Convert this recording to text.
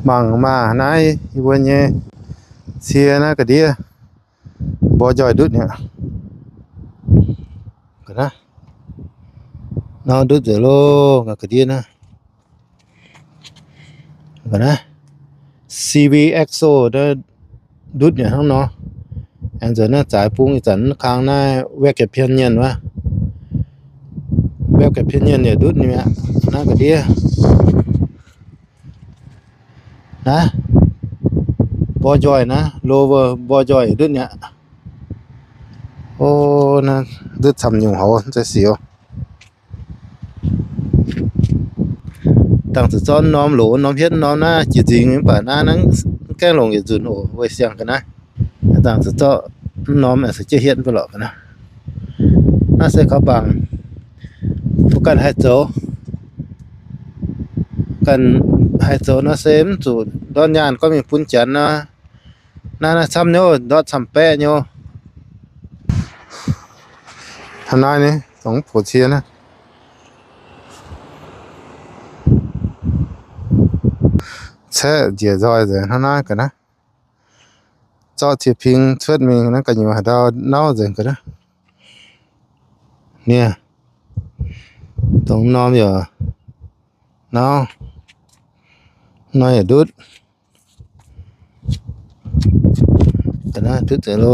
ມັງມານາຍ ອີ່ເວີເຍ ເຊຍນາກະເດຍ ບໍ່ຢອຍດຸດເນຍ ກະນະ ນາດຸດເດໂລ ກະກະເດຍນະ ກະນະ ຊີວີເອັກໂຊ ເດີ ດຸດເນຍທັງເນາະ ແອນເຈີນາ ຈາຍປຸງອີຈັນ ຄາງນາ ແວກແກພຽນເຍນວະ ແວກແກພຽນເຍນເນຍ ດຸດເນຍ ນາກະເດຍ ນະ ບໍ່ຢອຍນະ ໂລເວີ ບໍ່ຢອຍດຸດເນຍ ໂອ້ ນະ ດຸດຊຳຍຸງເຮົາ ຈະສຽວ ຕັ້ງສະເຈາະນອມໂຫຼ ນອມເຮັດ ນອມນາ ຈີຈິງ ປານາ ນັງແກ້ງຫຼົງ ອີຈຸນ ໂອ ໄວ້ສຽງກັນນະ ຕັ້ງສະເຈາະນອມ ອາສະເຈເຮັດໄປຫຼອກກັນນະ ນາເຊເຂົ້າບັງ ຜູ້ກັນໄຮໂຈ ກັນໄຮໂຈ ນາເຊມຈູ ດອນຍານ ກໍມີປຸນຈັນນະ ນານາຊຳໂຍ ດອດຊຳແປະໂຍ ທະນາຍນີ້ ສອງໂປເຊຍນະ ແຊະເຈຍຈອຍເຈຍທະນາຍກັນນະ ເຈາະເຈຍພິງ ຊວດມິງນະ ກະຢູ່ຫາດາວເນົາເຈຍກັນນະ ເນຍ ຕ້ອງນອມຢູ່ເນົາ ນ້ອຍດຸດ ກະນະ ດຸດເດໂລ